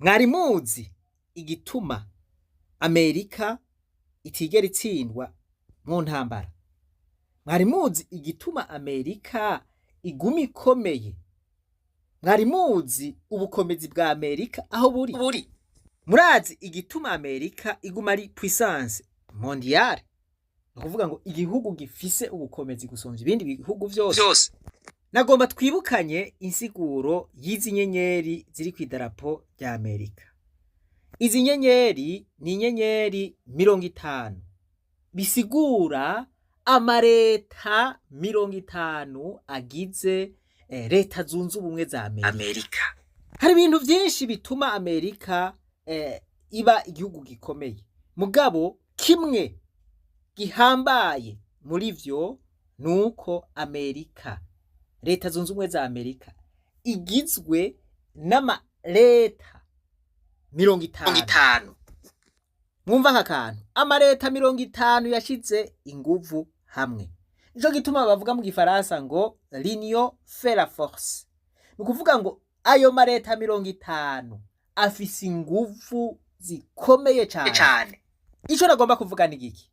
Mwari muzi igituma Amerika itigera itsindwa mu ntambara? Mwari muzi igituma Amerika iguma ikomeye? Mwari muzi ubukomezi bwa Amerika aho buri? Buri. Murazi igituma Amerika iguma ari puissance mondiale, ni ukuvuga ngo igihugu gifise ubukomezi gusumvya ibindi bihugu vyose? Vyose. Nagomba twibukanye insiguro y'izi nyenyeri ziri kw'idarapo rya Amerika. Izi nyenyeri ni inyenyeri 50, bisigura amareta 50 agize Leta Zunze Ubumwe za Amerika. Amerika. Hari ibintu vyinshi bituma Amerika iba igihugu gikomeye, mugabo kimwe gihambaye muri vyo nuko Amerika, Leta Zunze Ubumwe za Amerika, igizwe n'amareta 50. 50. Mwumva aka kantu, amareta 50 yashize inguvu hamwe. Nico gituma bavuga mu gifaransa ngo "l'union fait la force". Ni ukuvuga ngo ayo mareta 50 afise inguvu zikomeye cane. Cane. Ico nagomba kuvuga ni giki?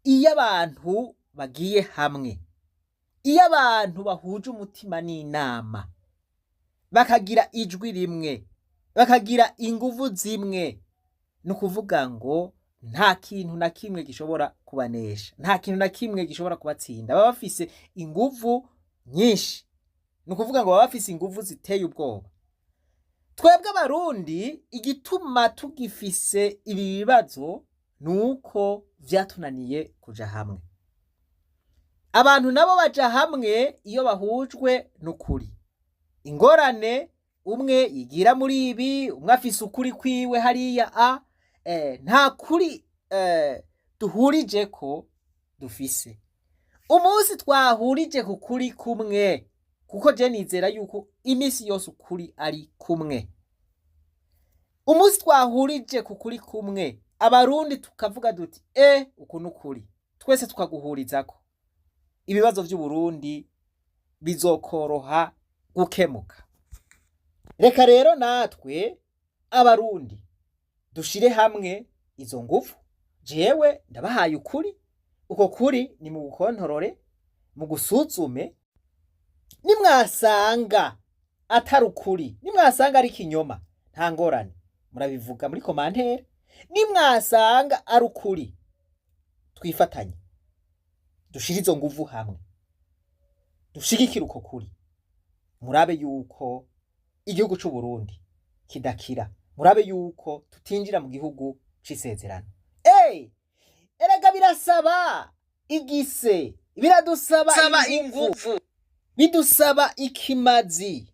Iyo abantu bagiye hamwe, iyo abantu bahuje umutima n'inama, bakagira ijwi rimwe, bakagira inguvu zimwe, ni ukuvuga ngo nta kintu na kimwe gishobora kubanesha, nta kintu na kimwe gishobora kubatsinda. Baba bafise inguvu nyinshi, ni ukuvuga ngo baba bafise inguvu ziteye ubwoba. Twebwe Abarundi, igituma tugifise ibi bibazo ni uko vyatunaniye kuja hamwe. Abantu nabo baja hamwe iyo bahujwe n'ukuri. Ingorane, umwe yigira muri ibi, umwe afise ukuri kwiwe hariya, a nta kuri duhurijeko dufise. Umunsi twahurije ku kuri kumwe, kuko je nizera yuko imisi yose ukuri ari kumwe, umunsi twahurije ku kuri kumwe Abarundi, tukavuga duti: "Uku n'ukuri", twese tukaguhurizako, ibibazo vy'Uburundi bizokoroha gukemuka. Reka rero natwe Abarundi dushire hamwe izo nguvu. Jewe ndabahaye ukuri, uko kuri ni mu gukontorore, mu gusuzume. Nimwasanga atari ukuri, nimwasanga ari ikinyoma, nta ngorane, murabivuga muri commentaire. Nimwasanga ari ukuri, twifatanye, dushire izo nguvu hamwe, dushigikire uko kuri. Murabe yuko igihugu c'Uburundi kidakira, murabe yuko tutinjira mu gihugu c'isezerano. Ey, erega birasaba igise, biradusaba Saba inguvu, inguvu. bidusaba ikimazi.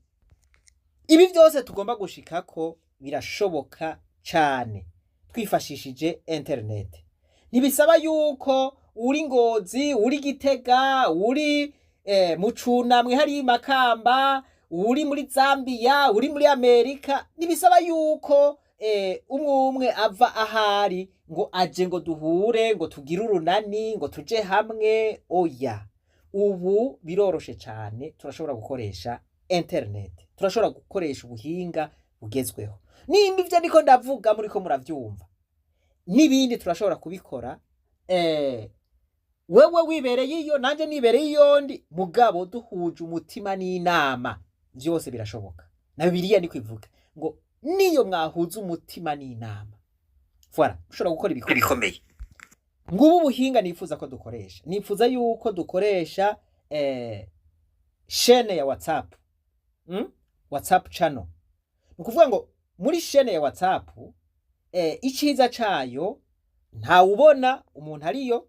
Ibi vyose tugomba gushikako birashoboka cane twifashishije internet. Ntibisaba yuko uri Ngozi, uri Gitega, uri mu Cunamwe hari Makamba, uri muri Zambia, uri muri Amerika. Ntibisaba yuko umwe umwe ava ahari ngo aje ngo duhure, ngo tugire urunani, ngo tuje hamwe. Oya, ubu biroroshe cane. Turashobora gukoresha internet, turashobora gukoresha ubuhinga bugezweho. Nimba ivyo ndiko ndavuga muriko muravyumva, n'ibindi turashobora kubikora, wewe wibereye iyo, nanje nibereye iyo ndi, mugabo duhuje umutima n'inama, vyose birashoboka. Na Bibiliya niko ivuga ngo niyo mwahuza umutima n'inama, voilà, ushobora gukora ibikomeye. Bikomeye. Ngubu ubuhinga nifuza ko dukoresha. Nifuza yuko dukoresha chaîne ya WhatsApp, WhatsApp channel. Ni ukuvuga ngo muri chaîne ya WhatsApp, iciza cayo, ntawubona umuntu ariyo,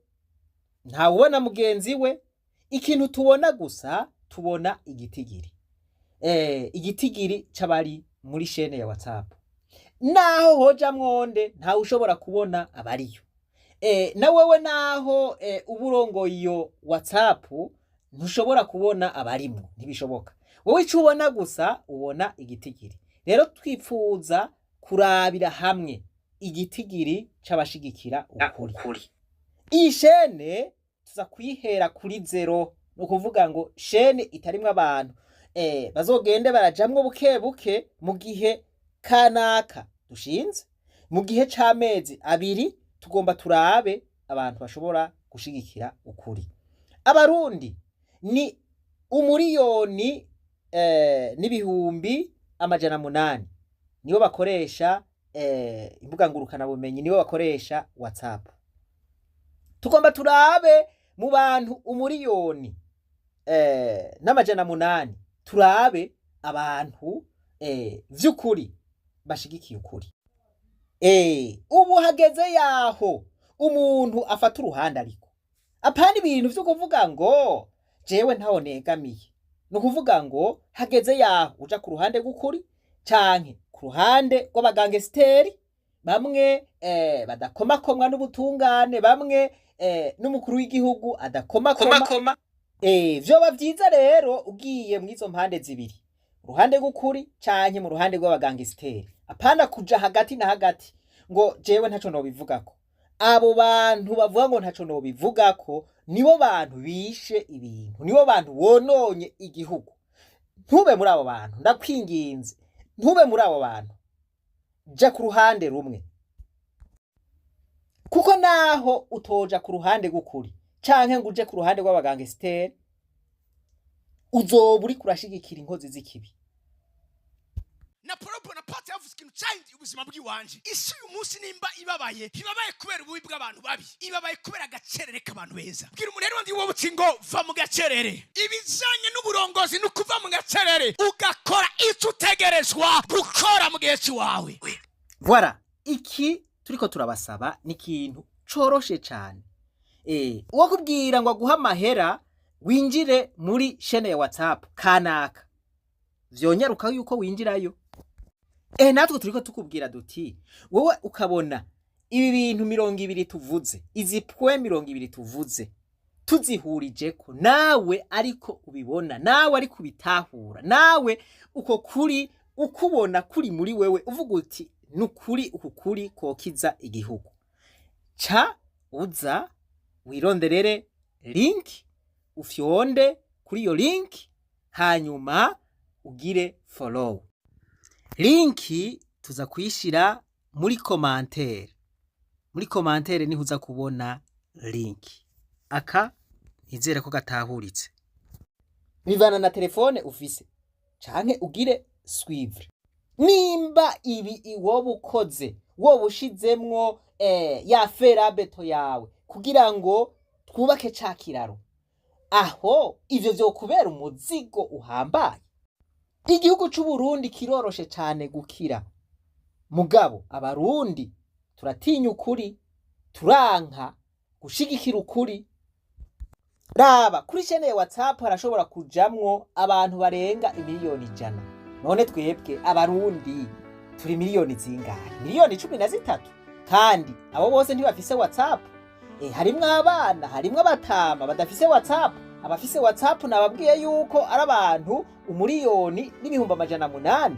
ntawubona mugenzi we. Ikintu tubona gusa, tubona igitigiri, igitigiri c'abari muri chaîne ya WhatsApp. Naho hoja mwonde, ntawe ushobora kubona abariyo. Na wewe naho uba urongoye iyo WhatsApp, ntushobora kubona abarimwo, ntibishoboka. Wowe ico ubona gusa, ubona igitigiri. Rero twipfuza kurabira hamwe igitigiri c'abashigikira ukuri. Ukuri. Iyi chaîne tuza kuyihera kuri zéro, ni ukuvuga ngo chaîne itarimwo abantu, bazogende barajamwo buke buke mu gihe. Kanaka dushinze mu gihe c'amezi 2, tugomba turabe abantu bashobora gushigikira ukuri. Abarundi ni 1 800,000 nibo bakoresha imbuga ngurukanabumenyi, nibo bakoresha WhatsApp. Tugomba turabe mu bantu 1,800,000, turabe abantu vy'ukuri bashigikiye ukuri. Ubu hageze yaho umuntu afata uruhande, ariko apana ibintu vyo kuvuga ngo jewe ntaho negamiye. Ni ukuvuga ngo hageze yaho uja ku ruhande rw'ukuri canke ku ruhande rw'abagangesiteri bamwe badakomakomwa n'ubutungane, bamwe n'umukuru w'igihugu adakomakoma. Vyoba vyiza rero ugiye mw'izo mpande zibiri, uruhande rw'ukuri canke mu ruhande rw'abagangesiteri, apana kuja hagati na hagati ngo jewe ntaco nobivugako. Abo bantu bavuga ngo ntaco nobivugako nibo bantu bishe ibintu, nibo bantu bononye igihugu. Ntube muri abo bantu, ndakwinginze, ntube muri abo bantu, ja ku ruhande rumwe, kuko naho utoja ku ruhande rw'ukuri canke ngo uje ku ruhande rw'abagangesiteri, uzoba uriko urashigikira inkozi z'ikibi. Napoleon Bonaparte yavuze ikintu cyahinduye ubuzima bw'iwanje. Isi uyu munsi nimba ibabaye, ntibabaye kubera ububi bw'abantu babi, ibabaye kubera agacerere k'abantu beza. Bwira umuntu rero ndi wowe uti ngo va mu gacerere. Ibijanye n'uburongozi ni ukuva mu gacerere ugakora icyo utegerezwa gukora mu gihe cy'iwawe. Voilà, iki turiko turabasaba ni ikintu coroshe cane. Uwo kubwira ngo aguhe amahera winjire muri chaîne ya WhatsApp kanaka, vyonyaruka yuko winjirayo. Natwe turiko tukubwira duti wowe ukabona ibi bintu 20 tuvuze, izi points 20 tuvuze, tuzihurijeko nawe ariko ubibona, nawe ariko ubitahura, nawe uko kuri ukubona kuri muri wewe, uvuga uti nukuri uku kuri kokiza igihugu, ca uza wironderere link, ufyonde kuri iyo link, hanyuma ugire follow. Link tuza kuyishira muri commentaire, muri commentaire niho uza kubona link. Aka nizere ko gatahuritse. Bivana na telefone ufise, canke ugire suivre. Nimba ibi iwoba ukoze, woba ushizemwo ya fer à béton yawe kugira ngo twubake ca kiraro, aho ivyo vyokubera umuzigo uhambaye. Igihugu c'Uburundi kiroroshe cane gukira, mugabo Abarundi turatinya ukuri, turanka gushigikira ukuri. Raba kuri chaîne ya WhatsApp harashobora kujamwo abantu barenga 100,000,000. None twebwe Abarundi turi miliyoni zingahe? 13 miliyoni. Kandi abo bose ntibafise WhatsApp. Harimwo abana, harimwo abatama badafise WhatsApp. Abafise WhatsApp nababwiye yuko ari abantu 1,800,000.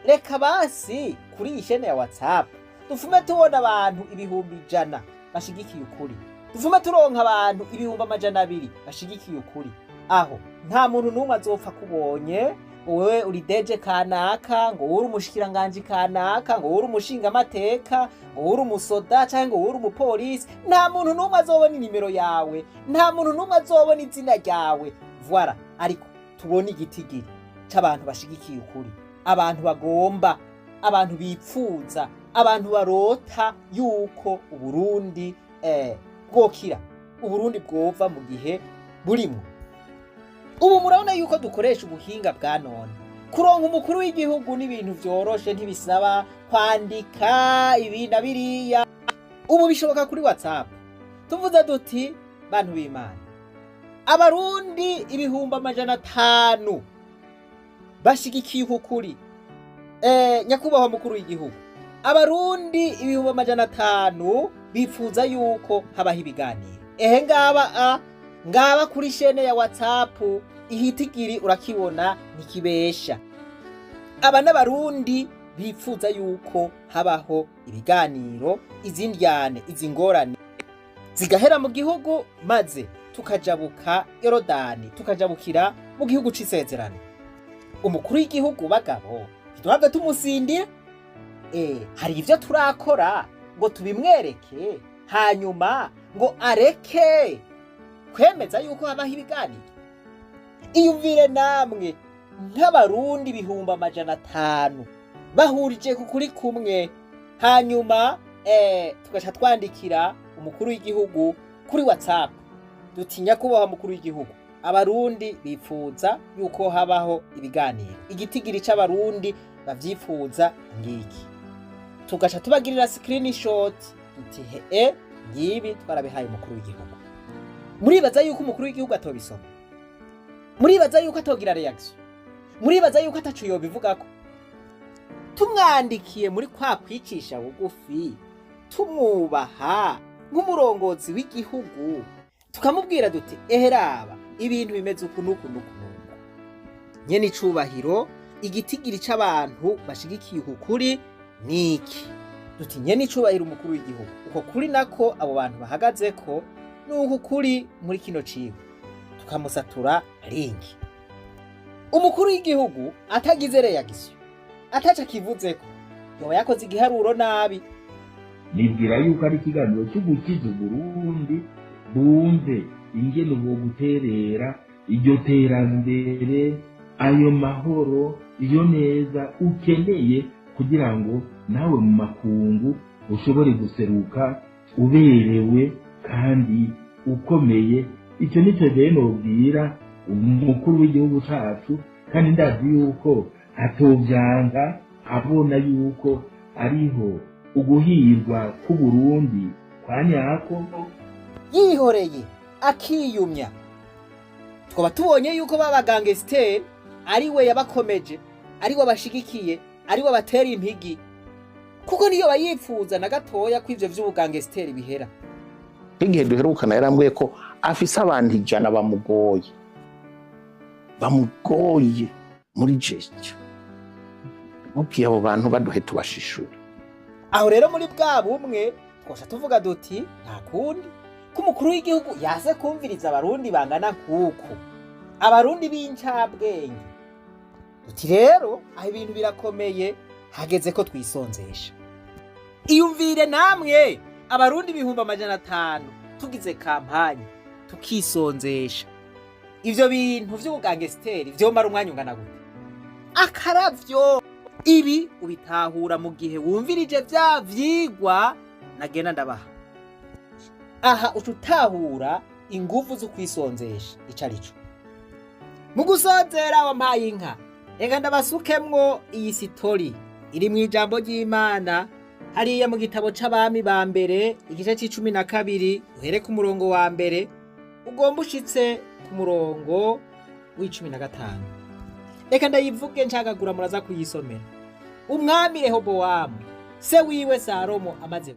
Reka basi kuri iyi chaîne ya WhatsApp dufume tubona abantu 100,000 bashigikiye ukuri, dufume turonka abantu 200,000 bashigikiye ukuri. Aho nta muntu n'umwe azopfa kubonye ngo wewe uri DG kanaka, ngo wowe uri umushikiranganji kanaka, ngo wowe uri umushingamateka, ngo wowe uri umusoda canke ngo wowe uri umupolisi. Nta muntu n'umwe azobona inimero yawe, nta muntu n'umwe azobona izina ryawe. Voilà, ariko tubone igitigiri c'abantu bashigikiye ukuri, abantu bagomba, abantu bipfuza, abantu barota yuko Uburundi bwokira, Uburundi bwova mu gihe burimwo ubu. Murabona yuko dukoresha ubuhinga bwa none. Kuronka umukuru w'igihugu n'ibintu vyoroshe, ntibisaba kwandika ibi na biriya, ubu bishoboka kuri WhatsApp. Tuvuze duti bantu b'Imana, Abarundi 500,000 bashigikiye ukuri, nyakubahwa mukuru w'igihugu, Abarundi 500,000 bipfuza yuko habaho ibiganiro. Ehe, ngaba a ngaba kuri chaîne ya WhatsApp, ihitigiri urakibona, ntikibesha. Aba n'Abarundi bipfuza yuko habaho ibiganiro, izindyane, izi ngorane zigahera mu gihugu, maze tukajabuka Yorodani, tukajabukira mu gihugu c'isezerano. Umukuru w'igihugu, bagabo, ntituhave tumusindira. Hari ivyo turakora ngo tubimwereke, hanyuma ngo areke kwemeza yuko habaho ibiganiro? Iyumvire namwe, nk'abarundi 500,000 bahurije ku kuri kumwe, hanyuma tugaca twandikira umukuru w'igihugu kuri WhatsApp duti: "Nyakubahwa mukuru w'igihugu, abarundi bipfuza yuko habaho ibiganiro, igitigiri c'abarundi bavyifuza ngiki." Tugaca tubagirira screenshot duti: "He, ngibi twarabihaye umukuru w'igihugu." Muribaza yuko umukuru w'igihugu atobisoma? Muribaza yuko atogira reaction? Muribaza yuko ataco yobivugako? Tumwandikiye muri kwa kwicisha bugufi, tumwubaha nk'umurongozi w'igihugu, tukamubwira duti: "Eheraba ibintu bimeze uku n'uku n'uku n'uku, nyene icubahiro, igitigiri c'abantu bashigikiye uku kuri niki." Duti: "Nyene icubahiro umukuru w'igihugu, uko kuri nako abo bantu bahagazeko ni uku kuri muri kino cigwa." Tukamusatura link. Umukuru w'igihugu atagize réaction, ataca akivuzeko, yoba yakoze igiharuro nabi. Nibwira yuko ari ikiganiro cyo gukiza Uburundi, bumve ingene ubwo guterera iryo terambere, ayo mahoro, iyo neza ukeneye kugira ngo nawe mu makungu ushobore guseruka uberewe kandi ukomeye. Icyo nicyo rero nobwira umukuru w'igihugu cacu, kandi ndazi yuko atovyanga abona yuko ariho uguhirwa k'Uburundi kwa nyako. Yihoreye akiyumya, twaba tubonye yuko baba gangster ari we yabakomeje, ari we abashigikiye, ari we abatera impigi, kuko niyo bayipfuza na gatoya ko ivyo vy'ubu gangster bihera. Nk'igihe duherukana yarambwiye ko afise abantu 100 bamugoye, bamugoye muri gestion. Mubwiye abo bantu baduhe tubashishure. Aho rero muri bwa bumwe twosha tuvuga duti: nta kundi ko umukuru w'igihugu yaze kumviriza abarundi bangana nk'uku, abarundi b'incabwenge. Duti: rero aho ibintu birakomeye, hageze ko twisonzesha. Iyumvire namwe, abarundi 500,000 tugize campagne tukisonzesha, ivyo bintu vy'ubu gangster vyomara umwanya ungana gute? Akaravyo ibi ubitahura mu gihe wumvirije vya vyigwa nagenda ndabaha. Aha uca utahura inguvu zo kwisonzesha ico arico. Mu gusozera, wampaye inka, reka ndabasukemwo iyi story iri mu ijambo ry'Imana hariya mu gitabo c'Abami ba mbere, igice c'12, uhere ku murongo wa mbere ugomba ushitse ku murongo w'15. Reka ndayivuge ncagagura, muraza kuyisomera. Umwami Rehobowamu, se wiwe Salomo amaze